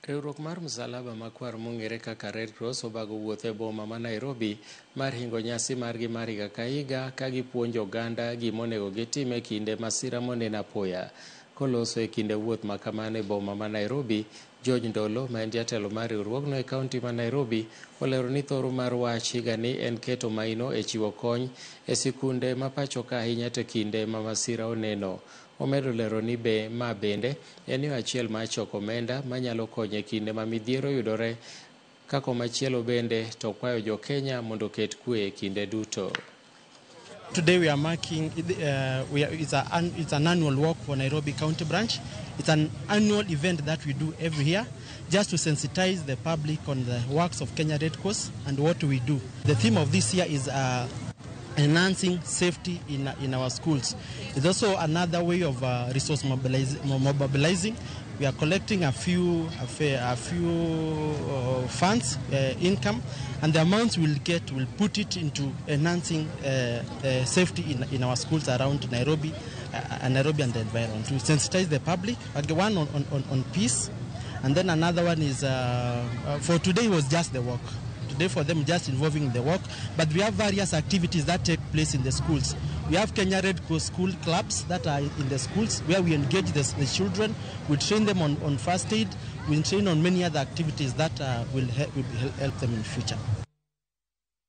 Riwruok mar Msalaba Makwar mong'ere kaka Red Cross obago wuoth e boma ma Nairobi mar hingo nyasi margi mar higa ka higa ka gipuonjo oganda gimonego gitim e kinde masira moneno apoya. Koloso e kinde wuoth ma kamano e boma ma Nairobi, George Ndolo ma en jatelo mar riwruogno e kaunti ma Nairobi olero ni thoro mar wach higani en keto maino e chiwo kony e sikunde ma pacho ka ahinya to e kinde ma masira oneno. Omedo lero ni be ma bende en yo achiel mar choko omenda manyalo konyo e kinde ma midhiero yudore ka komachielo bende to kwayo jo Kenya mondo oket kwe e kinde duto. Today we are marking, it's an annual walk for Nairobi County Branch. It's an annual event that we do every year just to sensitize the public on the works of Kenya Red Cross and what we do. The theme of this year is enhancing safety in our schools. It's also another way of resource mobilizing. We are collecting a few funds, income, and the amounts we'll get, we'll put it into enhancing safety in our schools around Nairobi, Nairobi and the environment. To sensitize the public, okay, one on peace, and then another one is, for today was just the walk. Today for them just involving the walk, but we have various activities that take place in the schools. We have Kenya Red Cross school clubs that are in the schools where we engage the children, we train them on first aid, we train on many other activities that will help them in future.